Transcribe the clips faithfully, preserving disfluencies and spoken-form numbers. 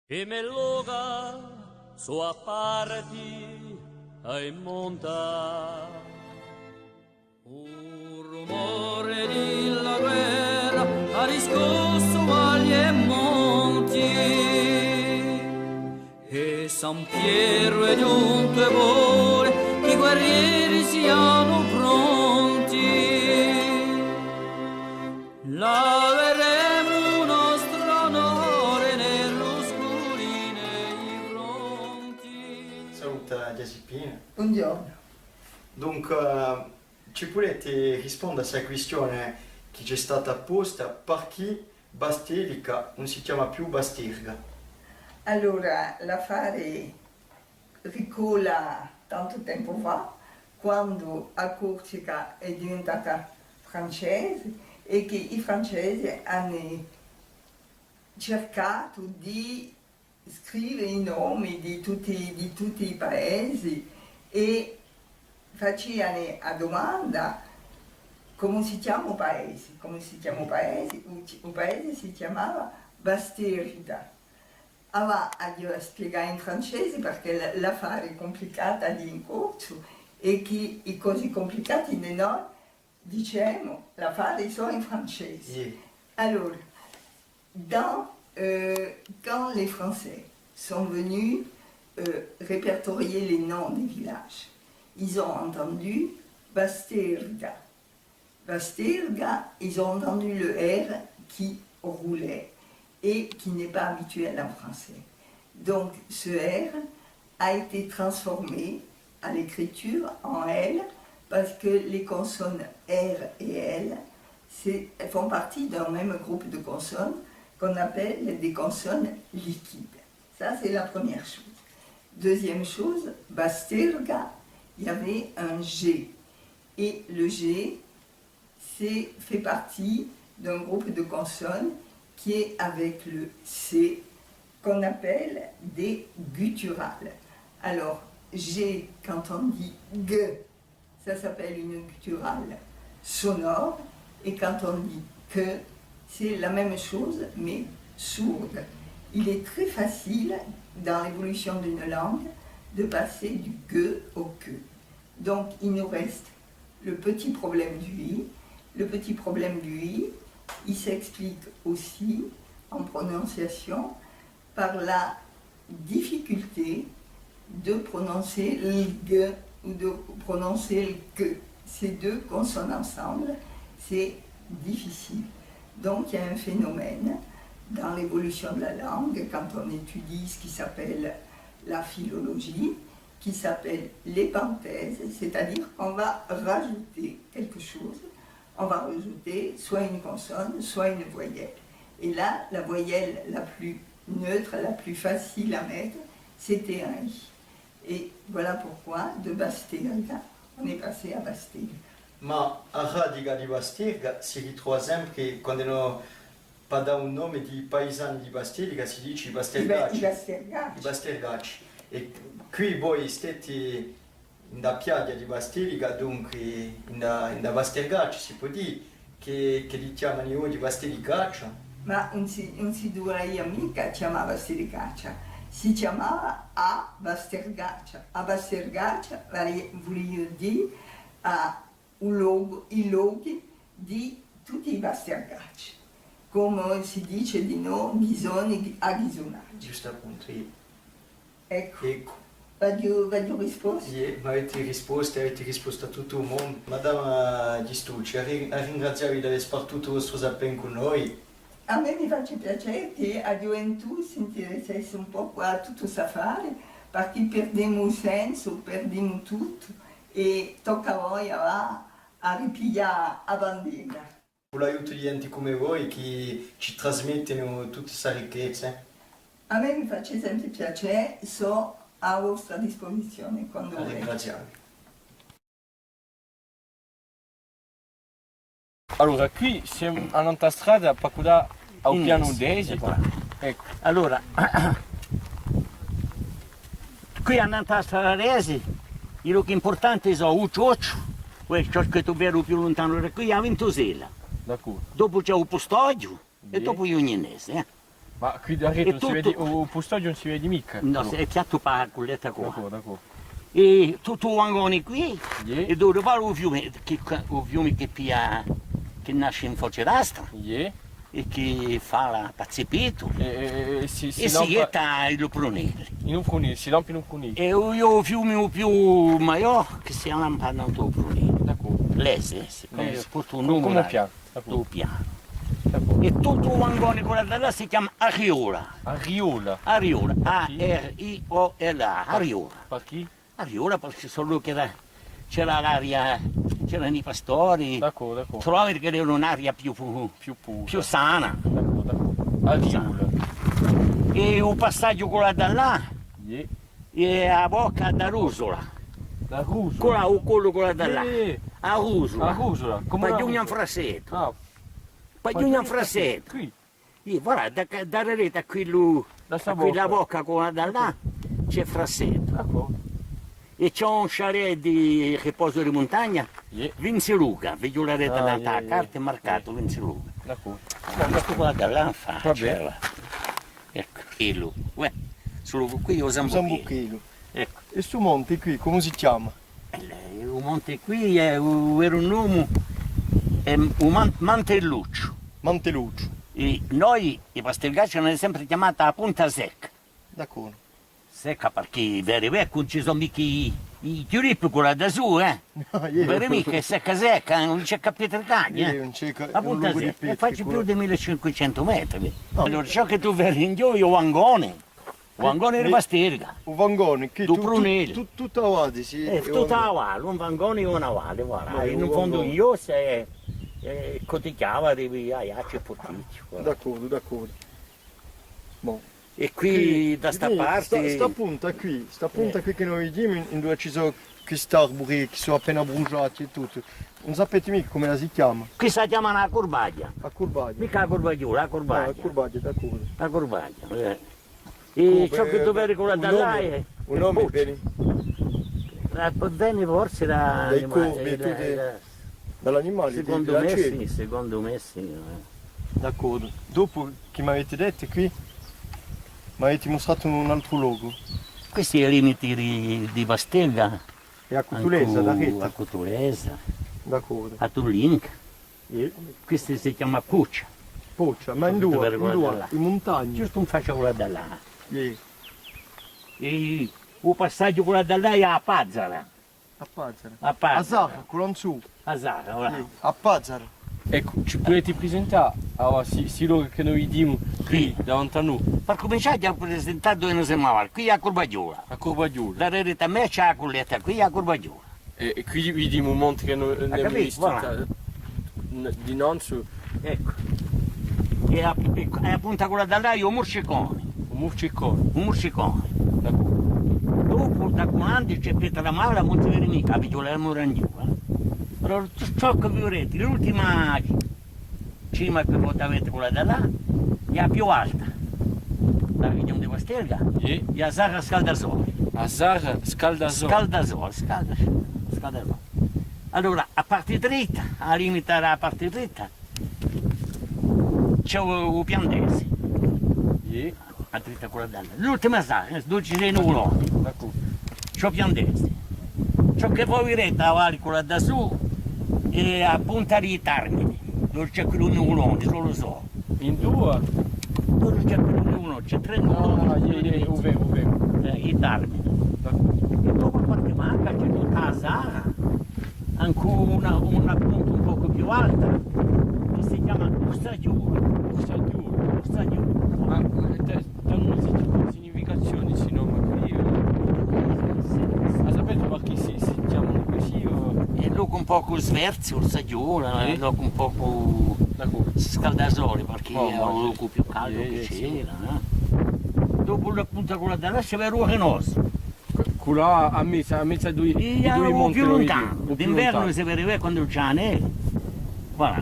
I me loca sò à parti à i monta. U rumore di la guerra hà riscossu valli è monti, è San Pieru hè ghjuntu è vole chì i guerrieri sianu pronti. Laveremu u nostru onore nellu scuru di i fronti. Saluta Ghjasippina. Bonghjornu. Dunque, ci pudete risponde à sta quistione chì ci hè stata posta, parchì Bastelica ùn si chjama più Basterga? Allora, l'affare ricolla tantu tempu fà, quandu a Corsica hè diventata francese è chì i Francesi anu circatu di scrive i nomi di tutti, di tutti i paesi è facianu a dumanda: cumu si chjama u paesi? Cumu si chjama u paesi? U, u paesi si chjamava Basterga. Avà aghju à spiegà in francese, parchì l-, l'affare hè cumplicatu à dì in corsu, è chì i cosi cumplicati di noi, dicemu, l'affari sò in francese. Iè. Allora, dans, euh, quand les Français sont venus, euh, répertorier les noms des villages, ils ont entendu Basterga. Basterga, ils ont entendu le R qui roulait et qui n'est pas habituel en français. Donc, ce R a été transformé à l'écriture en L parce que les consonnes R et L, c'est, elles font partie d'un même groupe de consonnes qu'on appelle des consonnes liquides. Ça, c'est la première chose. Deuxième chose, Basterga, il y avait un G. Et le G, c'est, fait partie d'un groupe de consonnes qui est avec le C, qu'on appelle des gutturales. Alors, G, quand on dit G, ça s'appelle une gutturale sonore, et quand on dit que, c'est la même chose, mais sourde. Il est très facile, dans l'évolution d'une langue, de passer du G au que. Donc, il nous reste le petit problème du I. Le petit problème du I, il s'explique aussi en prononciation par la difficulté de prononcer le G ou de prononcer le Q. Ces deux consonnes ensemble, c'est difficile. Donc, il y a un phénomène dans l'évolution de la langue, quand on étudie ce qui s'appelle la philologie, qui s'appelle l'épenthèse, c'est-à-dire qu'on va rajouter quelque chose, on va rajouter soit une consonne, soit une voyelle. Et là, la voyelle la plus neutre, la plus facile à mettre, c'était un I. Et voilà pourquoi, de Basterga, on est passé à Bastelica. Ma a radica di Basterga si ritrova sempre quandu no, per dà un nome di paisani di Bastelica, si dice i Bastergacci. I Ba-, i Bastergacci. I Bastergacci. È quì voi steti in a piaghja di Bastelica, dunque in a, in a Bastergaccia, si pò dì, chì, chì li chjamanu oghje Bastelicaccia. Ma ùn si, ùn si duveria micca chjamà Bastelicaccia, si chjamava a Bastergaccia. A Bastergaccia vale, vulia dì a u locu, i lochi di tutti i Bastergacci, cumu si dice di noi, Ghisoni, a Ghisunaccia. Ghjustu appuntu, iè. Eccu. Eccu. V'aghju, v'aghju rispostu? Iè, m'avete rispostu, avete rispostu à tuttu u mondu. Madama Ghistucci, à ri-, à ringraziavvi d'avè spartutu u vostru sapè cù noi. À mè mi face piacè chì a ghjuventù s'interessessi un pocu à tuttu st'affari, parchì perdemu u sensu, perdemu tuttu, è tocca à voi avà à ripiglià a bandera. Cù l'aiutu di ghjenti cum'è voi chì ci trasmettenu tutta sta ricchezza. À mè mi face sempre piacè, sò à vostra disposizione quandu vulete. À ringraziavvi. Allora, quì simu annantu à a strada per cullà à u pianu desi. Eccu. Allora, quì annantu à a strada desi, i lochi impurtanti sò u Ciocciu, uè, Ciocciu chì tù vedi più luntanu da quì, a Vintusella. D'accordu. Dopu ci hè u Pustoghju è dopu Ghjugninese, eh. Ma quì daretu ùn si vedi, u, u pustaghju ùn si vedi micca. Nò, hè piattu pà a culletta quà. D'accordu, d'accordu. È tuttu u vangone quì, iè, hè duva u fiume, chì, u fiume chì piglia, chì nasce in Foce d'Astra, iè, è chì fala pà Zipitu, è, è, è si, è si lampa in u Prunelli. In u Prunelli, si lampa in u Prunelli. È u, u fiume u più maiò chì si lampa in u Prunelli. D'accordu. L'Ese, eh, porta u nome. Cum'è u Pianu. D'accordu. U Pianu. D'accordu. È tuttu u vangone quella da là si chjama Ariola. Ariola. Ariola. Perchè? A R I O L A. Ariola. Perchè? Ariola, perchè sò lochi chì era, c'era l'aria, c'eranu i pastori. D'accordu, d'accordu. Trovavi chì era un'aria più, più, più pura, più sana. D'accordu, d'accordu. Ariola. È u passaghju quella da là, iè, hè a bocca d'Arusula. D'Arusula. Quella, u collu quella da là. Iè, iè. Arusula. Arusula. Pà ghjunghje in Frassetu. Ah. Pà ghjunghje in Frassetu. Quì. Iè, voilà, da, da daretu à quillu, à quella bocca quella da là, ci hè Frassetu. D'accordu. È ci hè un chalet di riposu di muntagna, iè, Vinziluca, vighjularetu nant'à a carta, hè marcatu Vinziluca. D'accordu. Ma quella da là, in faccia, và bè. Eccu, quillu. Uè, solu chì quì hè u Sambuchellu. Sambuchellu. Eccu. È stu monte quì, cumu si chjama? Eh, u monte quì hè u, u veru nome, hè u Man-, Mantellucciu. Mantellucciu. È noi, i Pastelgacci, l'anu sempre chjamata a Punta Secca. D'accordu. Secca perchè, vedi, eccu, ùn ci sò micca i, i chjulippi quella da sù, eh. Nò, iè. Vedi micca, hè secca secca, eh, ùn ci hè chè pitricagna, eh. Iè, ùn ci hè chè... A Punta Secca, face più di mille cinquecentu metri. Nò. Allora, ciò chì tù vedi in ghjò hè u vangone. U vangone di Bastelga. U vangone, chì... Di u Prunelli. Tutta a valle, sì. Eh, tutta a valle, un vangone è una valle, voilà. In fondu ghjò, eh, cutichjava di via, Aiacciu è Purticciu, voilà. D'accordu, d'accordu. Bon. È quì, da sta parte, sta, sta punta quì, sta punta quì chì noi vidimu, induve ci sò quist'arburi chì sò appena brusgiati è tuttu. Ùn sapete micca cumu ella si chjama? Quì si chjama a Curbaghja. A Curbaghja. Micca a Curbaghjola, a Curbaghja. Ah, a Curbaghja, d'accordu. A Curbaghja, eh. È ciò chì tù vedi quella da là hè, u nome hè Puccia. Eh, veni forse da l'animale, da, da l'animale, secondu mè sì, secondu mè sì, eh. D'accordu. Dopu chì m'avete dettu quì, m'avete mustratu un altru locu. Questu hè u limite di, di Bastelga. È a Cutulesa, ancu a Cutulesa. D'accordu. A Tullinca. Iè. Questa si chjama Puccia. Puccia, ma induve, induve? In muntagna? Ghjustu in faccia quella da là. Iè. È u passaghju quella da là hè a Pazzara. A Pazzara. A Pazzara. A Sarra, quella in sù. A Sarra, voilà. Iè, a Pazzara. Eccu, ci pudete prisentà, allora, sti, sti lochi chì noi vidimu quì davanti à noi? Per cumincià, aghju da prisentà duve no semu avà. Quì hè a Curbaghjola. A Curbaghjola. Daretu à mè ci hè a culletta, quì hè a Curbaghjola. È, è quì vidimu un monte chì no, no avemu vistu dinanzi. Eccu. È a, eccu, è a punta quella da là hè u Murcicone. U Murcicone. U Murcicone. D'accordu. Dopu, da quandu ci hè Petramala, ùn si vedi micca, a picciola Muranghjola. Allora, tuttu ciò chì videti, l'ultima cima chì vo aveti quella da là, hè a più alta, da a regione di Bastelga, iè, hè a Sarra Scaldasole. A Sarra Scaldasole. Scaldasole, Scalda-, Scaldasole. Allora, a parte dritta, à limità a parte dritta, ci hè u, u Piandese. Iè. A dritta quella da là. L'ultima sarra, duve ci hè u nuvulone. D'accordu. Ci hè u Piandese. Ciò chì vo videti, a valle quella da sù, hè a punta di Tarmini, duve ci hè quellu nuvulone, solu solu. Induve? Duve ci hè quellu nuvulone, ci hè trè nuvuloni. Ah, iè, iè, u vecu, u vecu. Eh, i Tarmini. D'accordu. È dopu qualchì manca, ci hè tutta a Sarra. Ancu una, una punta un pocu più alta, chì si chjama Ursaghjola. Ursaghjola. Ursaghjola. Ma, eh, t'anu una significazione sti nomi quì, eh? Ma sapete perchè si, si chjamanu cusì, eh? Hè un locu un pocu sverzu, Ursaghjola, hè un locu un pocu scaldasole, perchè hè un locu più caldu chì c'era, eh. Dopu a punta quella da là ci hè u Renosu. Quella à mezu, à mezu à duie, duie monti, u più luntanu. D'invernu si vedi quandu ci hè a nevi. Voilà.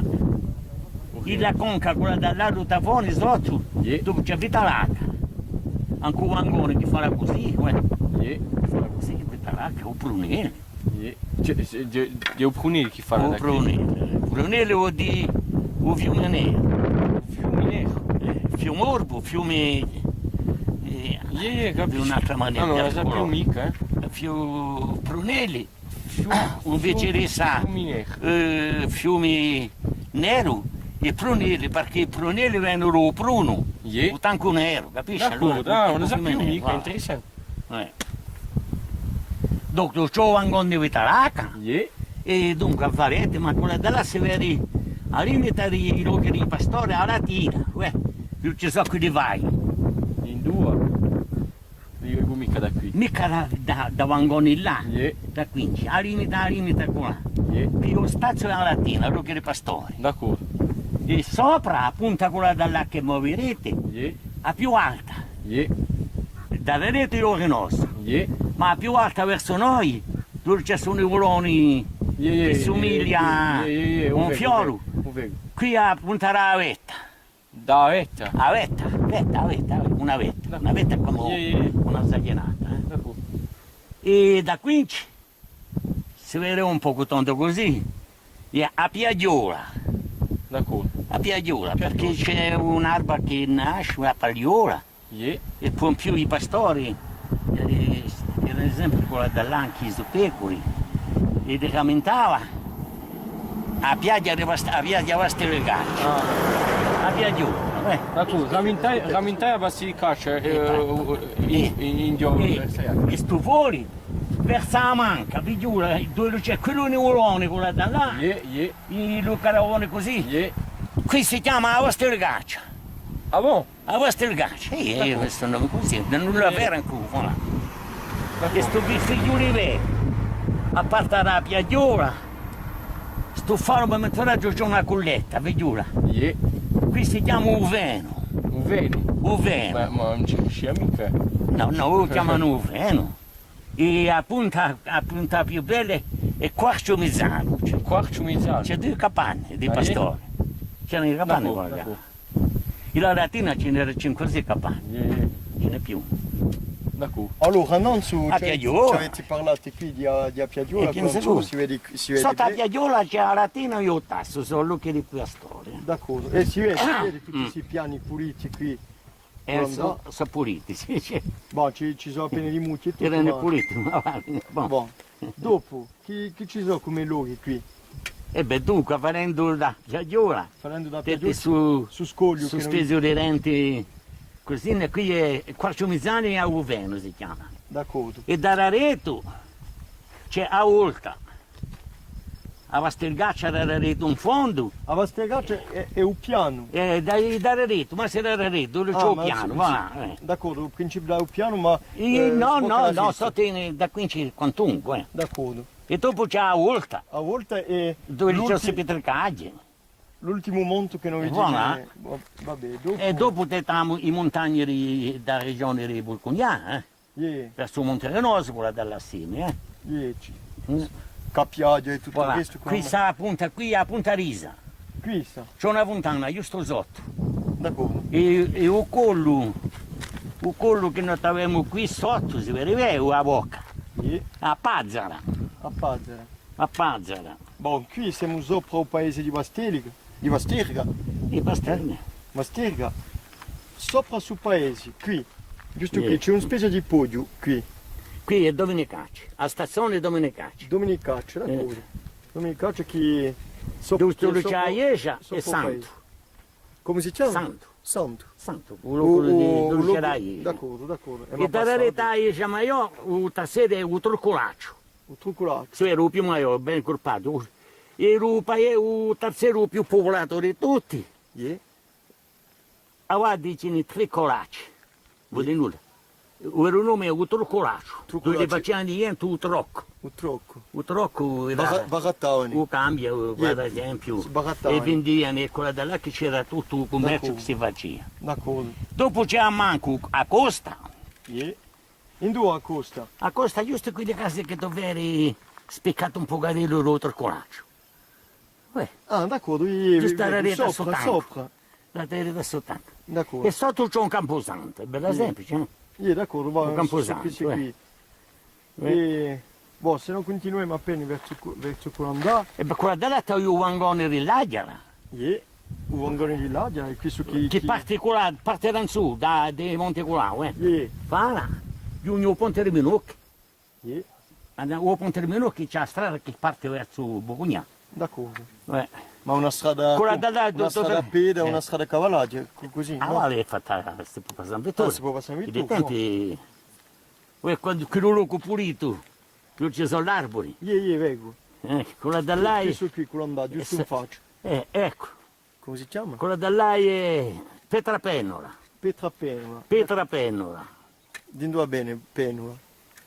Ok. È a conca, quella da là, u tafone sottu, dopu ci hè Vitalacca. Ancu u vangone chì fala cusì, uè. Chì fala cusì, Vitalacca, u Prunelli. Ci hè, ci hè, ci hè u Prunelli chì fala da quì. U Prunelli. U Prunelli vole dì u fiume neru. U fiume neru? Eh, u Fiumorbu, Fiumi, eh, iè, iè, capiscu. D'un'altra manera. Ah, ùn la sapiu micca, eh. Fiu Prunelli, invece di essa, eh, Fiumi Neru è Prunelli, perchè i Prunelli venenu da u prunu, iè, u tancu neru, capisci? D'accordu, allora, ah, ùn la sapiu micca, interessante. Eh. Dunque, ci hè u vangone di Vitalacca. Iè. È dunque, a varete, ma quella di là si vede a limita di i lochi di Pastori à a Latina, uè, più ci sò quelli vai. In dui? Ùn li vecu micca da quì. Micca da, da, da vangoni là. Iè. Da quì, à a limita, à a limita quella. Iè. Più u spaziu di a Latina, lochi di Pastori. D'accordu. È sopra, a punta quella di là chì mo videte, iè, a più alta. Iè. Da deretu i lochi nostri. Iè. Ma a più alta versu noi, duve ci sò i vuloni, iè, iè, chì sumiglia, iè, iè, iè, à un fiolu. U vecu, u vecu. Quì à a punta di a vetta. Da a vetta? A vetta, vetta, a vetta, una vetta. D'accordu. Una vetta cum'è, iè, iè, una zaghjinata, eh. D'accordu. È da quì si vede un pocu tandu cusì. Iè, a piaghjola. D'accordu. A piaghjola, perchè ci hè un'arba chì nasce, a piaghjola. Iè. È po in più i pastori, eh, eranu sempre quella di là, ancu i so pecuri, è li ramintava a piaghja di Bast-, a piaghja Bastilicaccia. Ah. A piaghjola, eh. D'accordu, ramintai, ramintai a Bastilicaccia, eh, in, in, in, eh, è stu fori, versu a manca, figliolu, duve ci hè quellu nuvulone, quella di là, iè, iè, i, lu caravone cusì. Iè. Quì si chjama a Bastilicaccia. Ah bon? A Bastilicaccia, iè, iè, questu nome cusì, ùn l'avia ancora, voilà. D'accordu. È stu fi-, figliolu di me, à parte a piaghjola, stu faro, ma mi ci hè una culletta, figliolu. Iè. Quì si chjama u Venu. U Venu? U Venu. Ma, ma ùn ci riesci micca. Nò, nò, u chjamanu u Venu. È a punta, a punta più bella hè Quarciu Mizanu. Quarciu Mizanu. Ci hè dui capanni di pastori. Ah, iè? Ci hè i capanni quallà. D'accordu, d'accordu. In a Latina ci n'era cinque o sei capanni. Iè, iè. Ci n'hè più. D'accordu. Allora, nanzu ci avete, ci avete parlatu quì di a, di a piaghjola, quantunque si vede, si vede bè. Sottu à a piaghjola ci hè a Latina è u Tassu, sò lochi di pastori. D'accordu. È si vede, si vede tutti sti piani puliti quì. Eh, sò, sò puliti, sì, sì. Bon, ci, ci sò appena di mucchi è tuttu, ma... Eranu puliti, ma va bè, bon. Bon. Dopu, chì, chì ci sò cum'è lochi quì? È bè, dunque, falendu da piaghjola, falendu da piaghjola, stu scogliu, stu spaziu di denti, cusì, è quì hè Quarciu Mizanu è u Venu si chjama. D'accordu. È da daretu ci hè a Volta. A Bastilicaccia era daretu in fondu. A Bastilicaccia hè, hè u pianu. Eh, da, da daretu, ma s'era daretu, duve ci hè u pianu, voilà, eh. D'accordu, u principiu da u pianu, ma, eh, nò, nò, nò, sottu, da quì ci hè quantunque, eh. D'accordu. È dopu ci hè a Volta. A Volta hè duve ci hè i Pitricagli. L'ultimu montu chì no vidi. Voilà. Va bè, dopu. È dopu t'aviamu i muntagni di, da a regione di Vulcagnà, eh. Iè. Versu u Monte Renosu, quella di là semi, eh. Iè, ci... Capiaghja è tuttu u restu, quì sta a punta, quì hè a punta Risa. Quì sta. Ci hè una funtana ghjustu sottu. D'accordu. È, è u collu, u collu chì no t'avemu quì sottu, si vede bè, a bocca. Iè. A Pazzara. A Pazzara. A Pazzara. Bon, quì semu sopra u paese di Bastelica, di Basterga. Di Basterga. Eh? Basterga. Sopra stu paese, quì, ghjustu quì, ci hè una spezia di poghju, quì. Quì hè Duminicaccia, a stazione Duminicaccia. Duminicaccia, d'accordu. Duminicaccia chì sopra, ghjustu, ci hè a ghjesgia è Santu. Cumu si chjama? Santu. Santu. Santu, u locu di, u locu di a ghjesgia. D'accordu, d'accordu. È da daretu à a ghjesgia maiò, u tarzeru hè u Trucculacciu. U Trucculacciu. Sì, era u più maiò, bè inculpatu. Era u pae-, u tarzeru più pupulatu di tutti. Iè. Avà dicenu Tricculacciu. Vole dì nulla. U veru nome hè u Trucculacciu. Trucculacciu. Induve facianu a ghjente u troccu. U troccu. U troccu era... Bara-, barattavanu. U cambiu, per esempiu. Iè. Barattavanu. È vindianu, è quella di là chì c'era tuttu u cummerciu chì si facia. D'accordu. Dopu ci hè à mancu a costa. Iè. Induve a costa? A costa, ghjustu quelle case chì tù vedi spiccatu un pucatellu l'altru culacciu. Uè. Ah, d'accordu, iè, ghjustu, iè, sopra, sopra. Da terra da sottu. D'accordu. È sottu ci hè un campusantu, hè bella semplice, eh? Iè, d'accordu, va, un campusantu, questi quì. È, bò, s'è no cuntinuemu appena versu cu-, versu Culandà. È per quella di là t'hai u vangone di l'Aghjara. Iè. U vangone di l'Aghja, hè quessu chì, chì parte culà, parte da in sù, da, di Monte Culà, eh. Iè. Fà, ghjunghje à u Ponte di Minocchi. Iè. È da u Ponte di Minocchi ci hè a strada chì parte versu Bucugnà. D'accordu. Eh. Ma una strada, una strada à pedi, una strada à cavallu, cusì, nò? Ah, vale, hè fatta, si pò passà in vittura. Ah, si pò passà in vittura. Chì tempi, uè, quandu, quellu locu pulitu, duve ci sò l'arburi. Iè, iè, vecu. Eh, quella da là hè... Quessu quì, quellu in bassa, ghjustu in faccia. Eh, eccu. Cumu si chjama? Quella da là hè Petra Pennula. Petra Pennula. Petra Pennula. Di induva vene Pennula?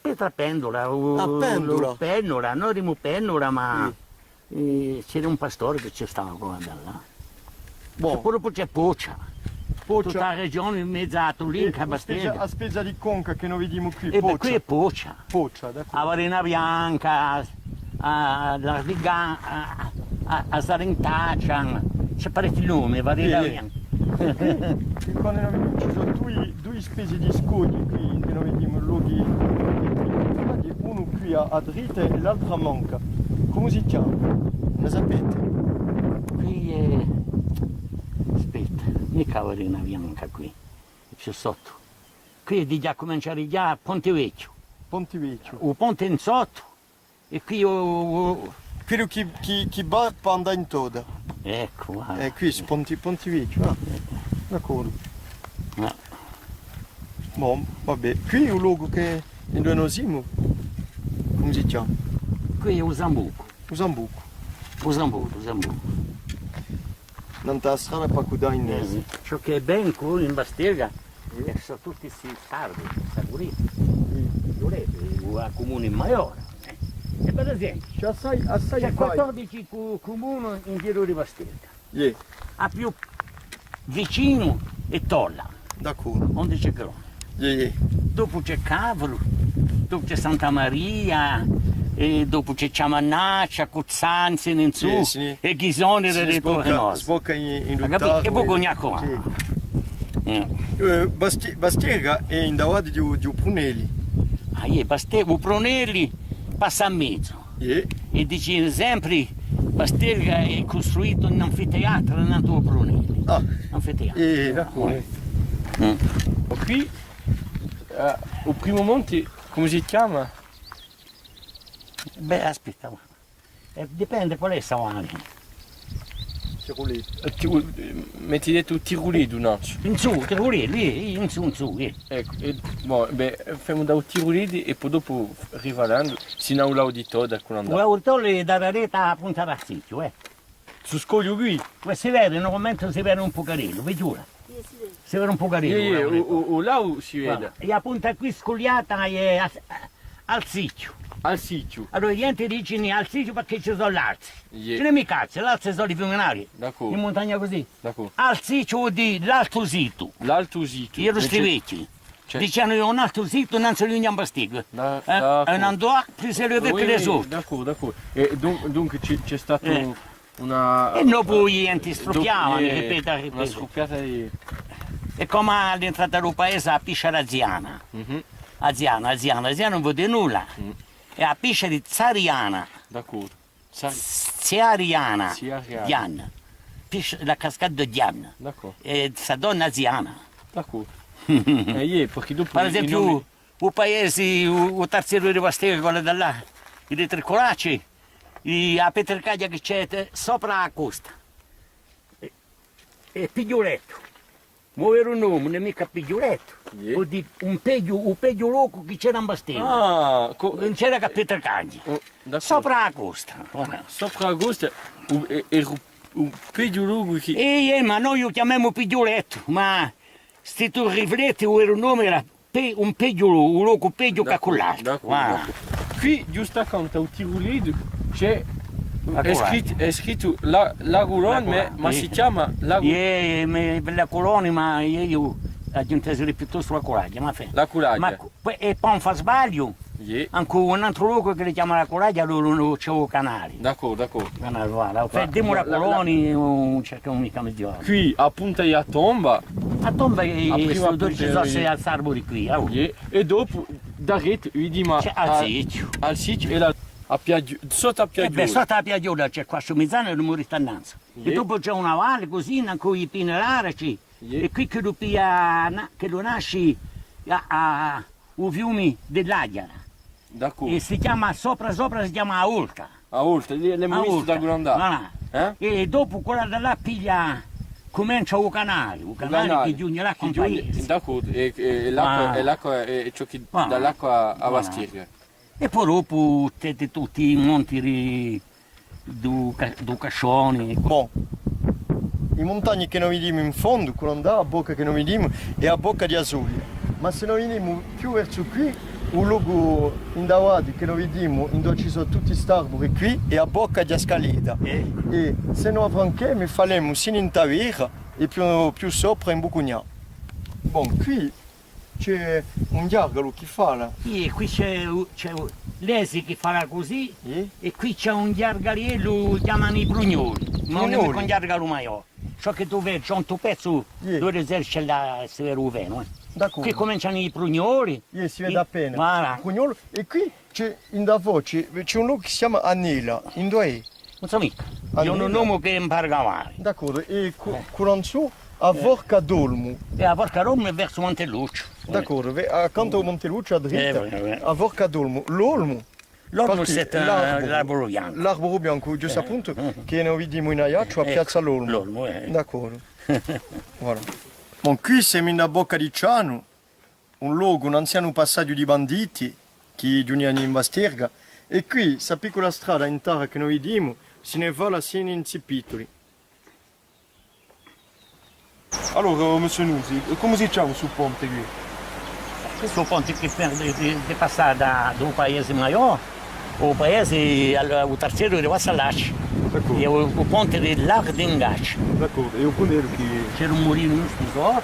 Petra Pendula, u, ah, Pendula. Pendula, noi dimu Pennula, ma, eh, c'era un pastore chì ci stava quella da là. Bon. È po dopu ci hè Poccia. Poccia. Tutta a regione in mezu à Tulin, eh, à Basterga. A spezia di conca chì noi vidimu quì, Poccia. È quì hè Poccia. Poccia, d'accordu. A Varina Bianca, a, a Lardiga, a, a, a Salentaccia, ci hè parechji nomi, Varina Bianca. È quì, quì quandu noi vidimu, ci sò dui, dui spezii di scogli quì, chì noi vidimu lochi, unu quì à, à dritta è l'altru à manca. Cumu si chjama? Ùn sapete? Quì hè, aspetta, micca Varina Bianca quì, hè più sottu. Quì hè digià cumencia à righjà à Ponte Vechju. Ponte Vechju. U ponte in sottu, è quì u, u, quellu chì, chì, chì và pà andà in Todda. Eccu, guarda. Eh, quì, Ponte, Ponte Vechju, ah. D'accordu. Eh. Bon, va bè. Quì hè u locu chì, induve noi simu? Cumu si chjama? Quì hè u Sambucu. U Sambucu. U Sambucu, u Sambucu. Nant'à a strada pà cuddà in... Eh, ciò chì hè bè in Basterga, eh, sò tutti sti sardi, sta pulita. Sì. Ghjè u cumunu maiò, eh. È per esempiu, ci hè assai, assai, ci hè quattordici cu-, cumuni in giru di Basterga. Iè. A più vicinu hè Tolla. D'accordu. Undici chilometri. Iè, iè. Dopu ci hè Cavru, dopu ci hè Santa Maria, è dopu ci hè Ciamannaccia, Cuzzanzi, in sù, iè, sì, è Ghisoni, sbocca, sbocca in, in... Hai capitu? È po Cugnacu. Sì. Eh. Eh, Basti-, Basterga hè in davanti di u, di u Prunelli. Ah, iè, Basterga, u Prunelli passa in mezu. Iè. È dicenu sempri, Basterga hè custruitu un anfiteatru nantu à u Prunelli. Ah. Anfiteatru. Iè, d'accordu. Mm. Quì, eh, u primu monte, cumu si chjama? Bè, aspetta, eh, dipende quale hè sta vanti. Tiruletu. Eh, ti-, eh, m'eti dettu Tiruletu, nò? In sù, Tiruletu, iè, in sù, in sù, iè. Eccu, è, bon, bè, femu da u Tiruletu è po dopu rivalendu, sinu à u lagu di Todda, quandu andemu. U lagu di Todda hè da daritu à a punta d'Alsichju, eh. Stu scogliu quì? Quì si vede, in un mumentu si vede un pucarellu, vi ghjuru. Si vede un pucarellu, iè, iè, u, u, u lagu si vede. Guarda, è a punta quì scugliata hè a, Alsichju. Alsichju. Allora, a ghjente dice Alsichju perchè ci sò l'alzi. Iè. Ci n'hè micca alzi, l'alzi sò i fiuminali. D'accordu. In muntagna cusì. D'accordu. Alsichju vole dì l'altu situ. L'altu situ. Iè, sti vechji. Dicianu, un altu situ, nanzu di Ghjambasticu. Da-, eh, d'accordu. Un endroit plus élevé que les autres. D'accordu, d'accordu. È dun-, dunque ci, ci hè statu una... È dopu a ghjente struppiavanu, eh, ripetu, ripetu. Una struppiata di... Hè cum'è à l'entrata di u paese a piscia d'Aziana. Mhm. Aziana, Aziana, Aziana ùn vole dì nulla. Mm. Hè a piscia di Zariana. D'accordu. Sa-, Ziariana. Ziariana. Diana. Piscia, la cascata di Diana. D'accordu. Hè sta donna Ziana. D'accordu. Eh, iè, perchè dopu... Per esempiu, u paese, u, u tarziru di Basterga, quellu da là, i Triculacci, i, a Petricaglia chì ci hè, eh, sopra a costa. Hè, hè Pighjulettu. Ma u veru nome ùn hè micca Pighjulettu. Iè. Vole dì un peghju, u peghju locu chì c'era in Basterga. Ah, ùn c'era chè Petricaglia. Oh, d'accordu. Sopra a costa. Sopra a costa, u, hè, hè u, u peghju locu chì... Eh, eh, ma noi u chjamemu Pighjulettu, ma s'è tù rifletti, u veru nome era pe-, un peghju, u locu peghju chè quill'altru. D'accordu, d'accordu. Quì, ghjustu accantu à u Tiruletu, ci hè, hè scrittu, hè scrittu la, la Colonna, ma, ma si chjama la Col-... Iè, iè, ma la Colonna, ma eiu, eiu aghju intesu dì piuttostu la Culaghja, ma fè. La Culaghja. Ma cu-, è po ùn fà sbagliu, ancu un antru locu chì li chjama la Culaghja, allora ùn ci hè u canale. D'accordu, d'accordu. Canale, voilà. Fè, dimu la Colonna, ùn ci hè micca megliore. Quì, a punta di a tomba, A tomba hè, hè stu dulce sò, hè st'arburi quì, oh. Iè. È dopu, daretu, vidimu à, à, Alsichju. Alsichju è là. A Piaghju-, sottu à Piaghjola. Eh bè, sottu à Piaghjola ci hè quì stu mizanu è u Murru Tannanza. Iè. È dopu ci hè una valle cusì, incù i pini larici, iè, è quì chì lu piglia, chì lu nasci à, à u fiumi di l'Aghjara. D'accordu. È si chjama, sopra sopra si chjama a Volta. A Volta, l'emu vistu da quandu andà. Voilà. Eh? È dopu quella da là piglia, cumencia u canali, u canali chì ghjunghje l'acqua in paese. D'accordu, è, è, è l'acqua, è l'acqua hè, hè ciò chì dà l'acqua à Basterga. È po dopu t'hai tutti i monti di, di u Ca-, di u Cascioni. Bon. I muntagni chì no vidimu in fondu, quallà, a bocca chì no vidimu, hè a bocca di a Soglia. Ma s'è no vidimu più versu quì, u locu ind'avatu chì no vidimu, induva ci sò tutti st'arburi quì, hè a bocca di a Scaletta. Eh. È s'è no affranchemu, falemu sinu in Tavera è più, più sopra in Bucugnà. Bon, quì ci hè un ghjargalu chì fala. Iè, quì ci hè u, ci hè u, l'Esi chì fala cusì, iè, è quì ci hè un ghjargaliellu, u chjamanu i Prugnoli. Ma ùn hè micca un ghjargalu maiò. Ciò chì tù vedi, ghjuntu pezzu, iè, duve si riesce à, si vede u Venu, eh. D'accordu. Quì cumencianu i Prugnoli. Iè, si vede appena. Voilà. Prugnolu. È quì ci hè, in da foce, ci hè un locu chì si chjama Annella. Induva hè? Ùn sò micca. Annella. Hè un nomu chì impari à mari. D'accordu. È cu-, quallà in sù, a Forca d'Olmu. È a Forca d'Olmu hè versu Montellucciu. D'accordu. Accantu à u Montellucciu, à dritta, a Forca d'Olmu. L'olmu. L'olmu hè l'arburu biancu. L'arburu biancu, ghjustu appuntu, chì no vidimu in Aiacciu, à Piazza l'Olmu. L'olmu, eh. D'accordu. Voilà. Bon, quì semu in a Bocca di Cianu. Un locu, un anzianu passaghju di banditi chì ghjunghjianu in Basterga, è quì, sta piccula strada in tarra chì no vidimu, si ne fala sinu in Zippituli. Allora, o Monsieur Nusi, è cumu si chjama stu ponte quì? Questu hè u ponte chì per, di, di, di passà da, da u paese maiò u paese à u, à u tarteru di Vassalacci. D'accordu. Hè u, u ponte di l'Ardingacci. D'accordu, è u puntellu chì... C'era un mulinu ghjustu sottu,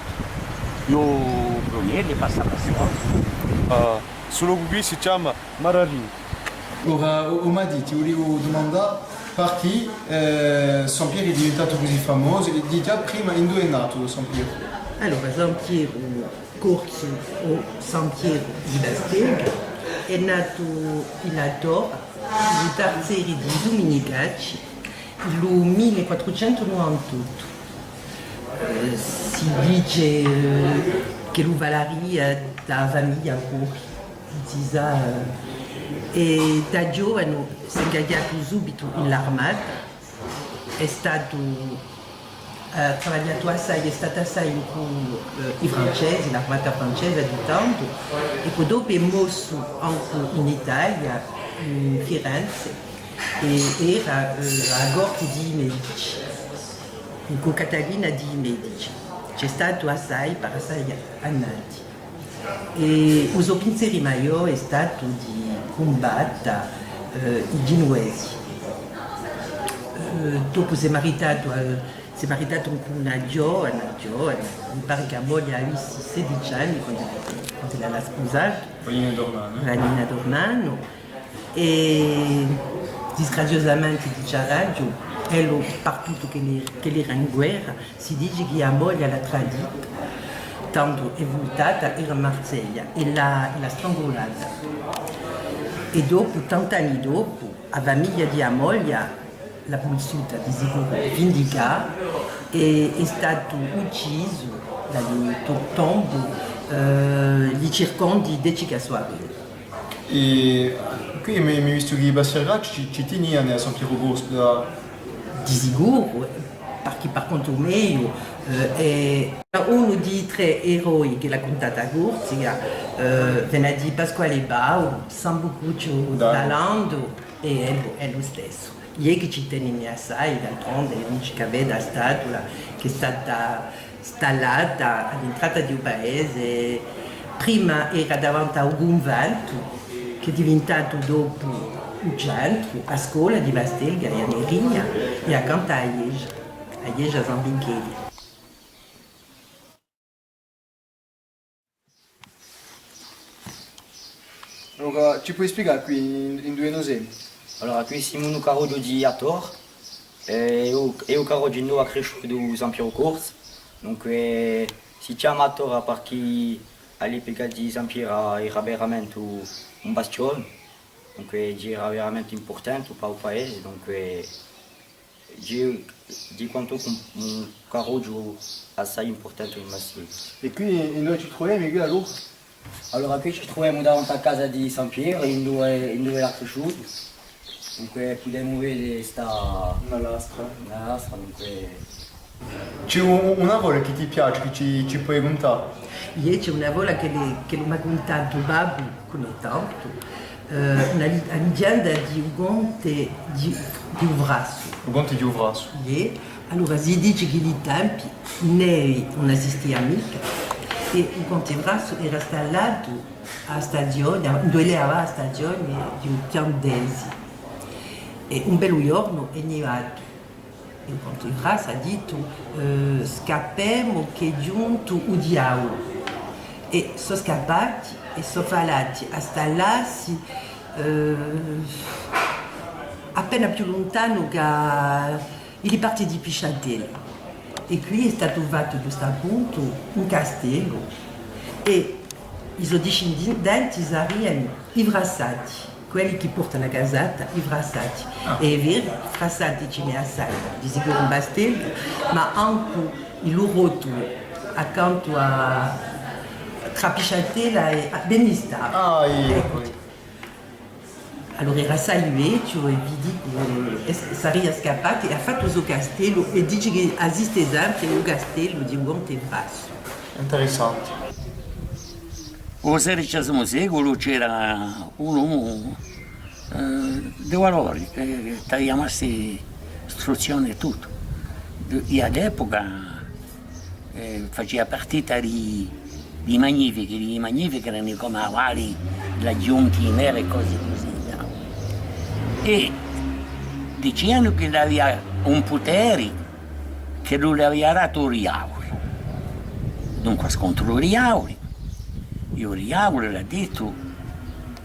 è u Brunelli passa, passa. Ah, stu locu quì si chjama Mararinu. Ora, o, o m'hà dittu, ti vuliu dumandà parchì, eh, Sampieru hè diventatu cusì famosu, è digià prima induve hè natu Sampieru? Allora, Sampieru Corsu o Sampieru di Basterga, hè natu in a Torra, in u tarteru di Duminicacci, in u mille quattrucentu nuvantottu. Eh, si dice, eh, ch'ellu valaria da a famiglia Cori, si sà, eh, è da ghjovanu s'hè ingagiatu subitu in l'armata, hè statu Eh, hà travagliatu assai, hè statu assai incù, eh, i Francesi, l'armata francesa di tandu, è po dopu hè mossu ancu in Italia, in Firenze, è era, eh, à a corte di i Medici, incù Catalina di i Medici. Ci hè statu assai, per assai annati. È u so pinseri maiò hè statu di cumbatta, eh, i Ghjinuvesi. Eh, dopu s'hè maritatu, eh, s'hè maritatu cù una ghjovana, ghjovana, mi pare chì a moglia avissi sedici anni quandu, quandu l'hà spusatu. Vanina d'Ornano. Vanina d'Ornano. È disgraziosamente, diciaraghju, ellu partutu ch'ellu, ch'ellu era in guerra, si dice chì a moglia l'hà tradita, tandu hè vultata, era in Marseglia, è l'hà, è l'hà strangulata. È dopu, tant'anni dopu, a famiglia di a moglia l'hà vulsuta, di sicuru, vindicà, è hè statu uccisu da li to-, tombu, eh, li circondi di Cicassuarellu. È quì mi, mi vistu chì i Bastergacci ci, ci tinianu à Sampieru Corsu da... Di sicuru, parchì par contu meiu, eh, hè unu di i trè eroi chì l'hà cuntata a Corsica, eh, vene à dì Pasquale Paulu, Sambucucciu d'Alando, è hè, hè u stessu. Iè, chì ci tenimi assai, d'altronde, ùn ci hè chè à veda a statula chì hè stata stallata à l'entrata di u paese. Prima era davanti à u cunventu, chì hè diventatu dopu u centru, a scola di Basterga è a merria, è accantu à a ghjesgia, a ghjesgia San Micheli. Allora, ci poi spiegà quì in, induve no semu? Allora, quì simu in u carrughju di a Torra, è u, è u carrughju induve hè crisciutu Sampieru Corsu, dunque si chjama a Torra parchì à l'epica di Sampieru era veramente un, un bastione. Dunque, era veramente impurtante per u paese, dunque, era, era quantunque un, un carrughju assai impurtante in Massilia. È quì induve ci truvemu quì allora? Allora, quì ci truvemu davanti à a casa di Sampieru, induve, induve l'hà crisciutu. Dunque, pudemu vede sta... Una lastra. Una lastra, dunque. Ci hè u-, una fola chì ti piace, chì ci, ci poi cuntà? Iè, ci hè una fola chì, chì m'hà cuntatu babbu, cù tantu, eh, una li-, a lighjenda di u conte di, di u Frassu. U conte di u Frassu. Iè, allora si dice chì in i tempi nevi ùn esistia micca, è u conte Frassu era stallatu à a stazione, induve levava a stazione di u Piandesi. È un bellu ghjornu hè nivatu. È u conte Frassu hà dittu, eh, scappemu chì hè ghjuntu u diavulu. È sò scappati è sò falati à stallassi, eh, appena più luntanu chè i parti di Pisciatella. È quì hè statu fattu ghjustappuntu un castellu è i so discindenti sariani i Frassati, quelli chì portanu a casata, i Frassati. Ah. È hè vera, Frassati ci n'hè assai, di sicuru in Basterga, ma ancu in u Rotulu, accantu à, trà Pisciatella è à Benistà. Ah, iè, eccu. Allora era assai vechju è vi dicu, eh, saria scappatu è hà fattu u so castellu è dice chì esiste sempre u castellu di u conte Frassu. Interessante. U sedicesimu seculu c'era un omu, eh, di valori, eh, chì t'avia massi istruzzione è tuttu. È à l'epuca, eh, facia partita di, di magnifichi, di magnifichi erani cum'è avali, l'aghjunti, i neri è cosi cusì, nò? È dicianu chì l'avia un puteri chì lu l'avia datu u diavulu. Dunque, scontru u diavulu, è u diavulu l'hà dittu: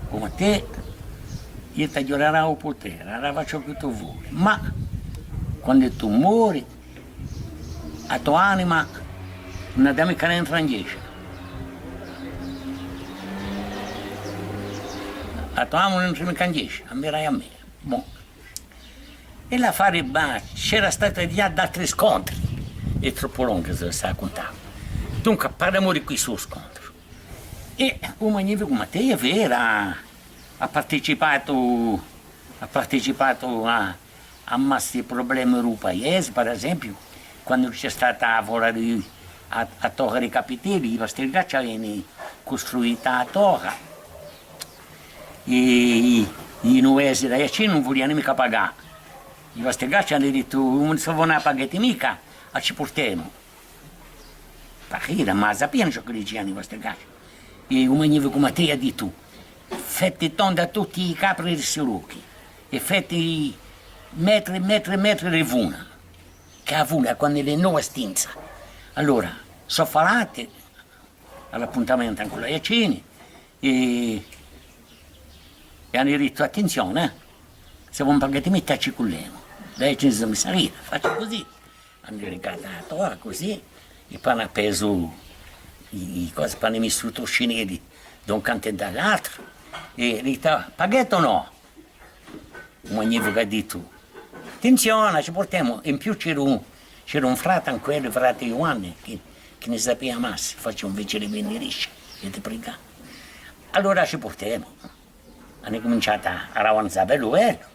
cum'è tè, eiu t'aghju da dà u puteri, allora fà ciò chì tù voli, ma quandu tù mori, a to anima ùn hà da micca da entre in ghjesgia. A to anima ùn entre micca in ghjesgia, a mi dai à mè. Bon. È l'affari, bah, c'era statu digià d'altri scontri, hè troppu longu s'è a cuntemu. Dunque, parlemu di questu scontru. È u magnificu Mattei, hè vera, hà participatu, hà participatu à, à massi problemi di u paese, per esempiu, quandu ci hè stata a fola di, a, a torra di Capitelli, i Bastergacci aviani custruita a torra, è i, i Ghjenuvesi d'Aiaccinu ùn vuliani micca pagà. I Bastergacci ani dittu: «Ùn, s'è vo ùn a pagheti micca, a ci purtemu.» Pari, ma a sapiani ciò chì diciani i Bastergacci. È u magnificu Mattei hà dittu: «Feti tonda tutti i capri di sti lochi, è feti metri è metri è metri di funa, chì a funa quandu hè nova stinza.» Allora, sò falati à l'appuntamentu incù l'Aiaccini, è, è ani dittu: «Attenzione, eh, s'è vo ùn pagheti micca, a ci cullemu.» L'Aiaccini si misi à rida, faci cusì. Ani rigata a torra cusì, è po ani appesu i, i cosi, po ani missu u truscineddu da un cantu è da l'altru, è dittu: «Pagheti o nò?» U magnificu hà dittu: «Attenzione, ci purtemu.» In più c'era un, c'era un frati incù elli, frati Ghjuvanni, chì, chì ni sapia massi, facia invece di benerisce è di prigà. «Allora ci purtemu.» Ani cuminciatu à, à avanzà bellu bellu.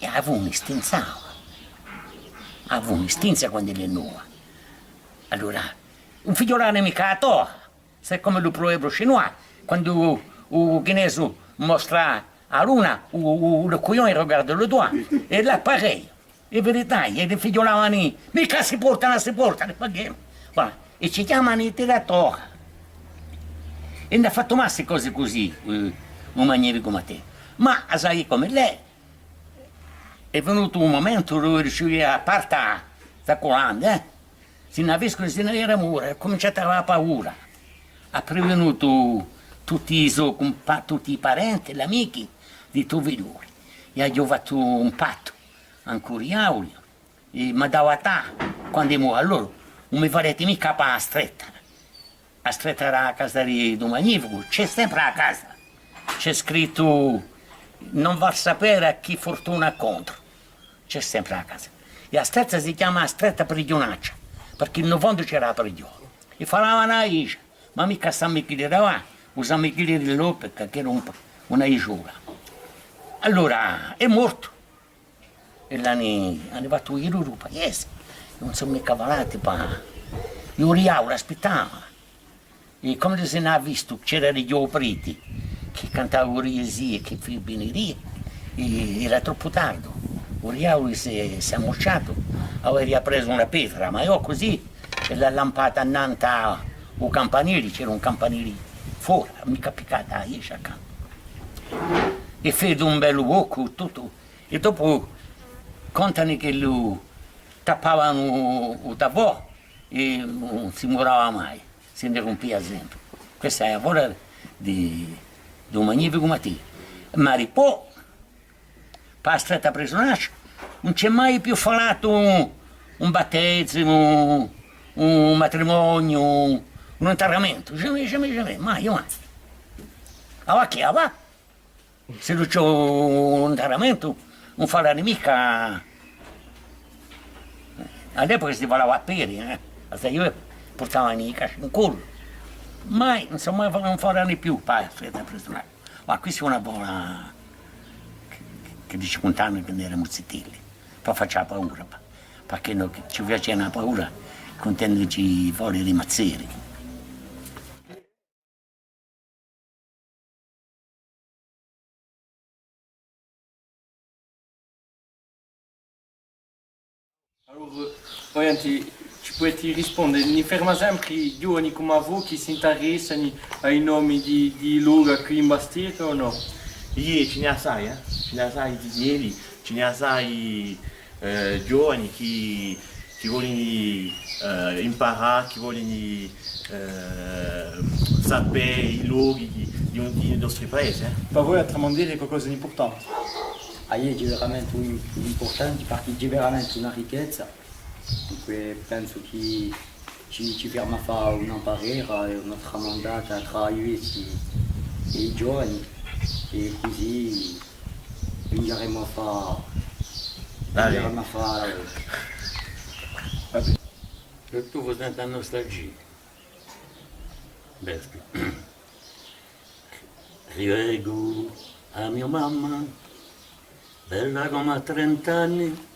È a funa stinzava. A funa stinza quand'ella hè nova. Allora, ùn fighjulani micca a torra, siccomu u pruverbiu chinois, quandu u, u Chinesu mostra a luna, u, u, le couillon il regarde le doigt, è l'appareil. Hè verità, è li fighjulavani, micca si portanu, si portanu, perchè? Voilà. È ci chjamani i tiratori. È n'hà fattu massi cosi cusì, eh, u magnificu Mattei. Ma a sai cum'ella hè, hè venutu un mumentu duve riusciva à parta sta culanda, eh? Si n'avescu, si n'era mura, hà cuminciatu à avè paura. Hà privinutu tutti i so cumpa-, tutti i parenti, l'amichi, di stu figliolu. È aghju fattu un pattu incù u diavulu, è m'hà da vatà, quandu mu-, allora, ùn mi fareti micca pà a stretta. A stretta di a casa di, di u magnificu, ci hè sempre a casa. Ci hè scrittu: «Non far sapere a chi fortuna contru». Ci hè sempre a casa. È a stretta si chjama a stretta Prighjunaccia, perchè in u fondu c'era a prighjola. È falavanu a ghjesgia, ma micca à San Michele d'avà, u San Michele di l'Oppica, chì era un, una ghjesiola. Allora, hè mortu. È l'ani, ani fattu ghjirà u paese. Ùn sò micca falati pà. È u diavulu aspittava. È quandu si n'hà vistu, c'era di u preti, chì cantava u Dies Irae, chì fi-, benidia, è era troppu tardu. U diavulu s'hè, s'hè ammucciatu, avia presu una petra, ma eiu cusì, è l'hà lampata annantu à u campanili, c'era un campanili fora, micca piccatu à ghjesgia accantu. È fece un bellu focu, tuttu. È dopu contani chì lu tappavanu u tavò è ùn si murava mai, si ne rumpia sempre. Questa hè a fola di, d'un magnificu matè. Ma dipoi, pà a stretta Prighjunaccia, ùn ci hè mai più falatu un, un battesimu, un matrimoniu, un, un intarramentu. Jamais, jamais, jamais, mai, mai. Avà chì, avà? S'ellu ci hè un intarramentu, ùn falani micca. À l'epica si falava à pedi, eh. Allora eiu purtava i casci in collu. Ma, insomma, ùn falani più pà a stretta Prighjunaccia. Ma questa hè una fola chì, chì, chì dici cuntani quandu eramu zitelli, pà facci a paura, pà, perchè no, ci facianu a paura cuntenduci foli di mazzeri. Allora, voi anzi, ci pudeti risponde, ni ferma sempri ghjovani cum'è voi chì s'intaressani à i nomi di, di lochi quì in Basterga o nò? Iè, ci n'hè assai, eh? Ci n'hè assai zitelli, ci n'hè assai eh, ghjovani chì, chì volini, eh, imparà, chì volini, eh, sapè i lochi di, di, di i nostri paesi, eh. Pà voi a Tramandella hè qualcosa d'impurtanti? Ah, iè, hè veramenti un, impurtanti, perchè hè veramenti una ricchezza. Dunque, pensu chì ci, ci ferma à fà una parera è una tramandata trà i vechji è i ghjovani, è cusì vingaremu à fà, vingaremu à fà. Tuttu cusì tanta nustalgia. Bè, rivecu a mio mamma, bella cum'è à trent'anni,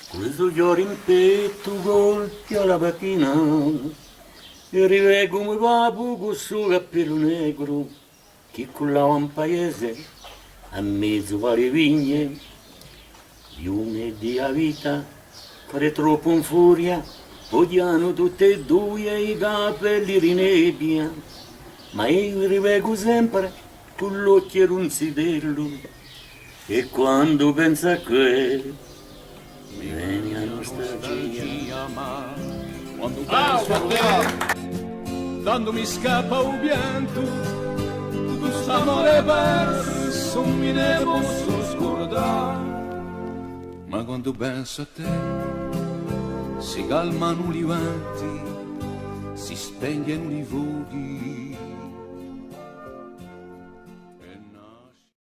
cù li so chjori in pettu, colti à la patina, è rivecu me babbu cù u so cappellu negru, chì cullava in paese, à mezu à li vigne, Ghjunghje di a vita, fà troppu in furia, pughjanu tutti è dui i capelli di nebbia, ma eiu rivecu sempre cù l'ochji d'un zitellu, è quandu pensu à què, mi veni a nustalgia. Quandu pensu à tè, tandu mi scappa u piantu, tuttu st'amore persu ùn mi ne possu scurdà. Ma quandu pensu à tè, si calmanu li venti, si spenghjenu li fochi.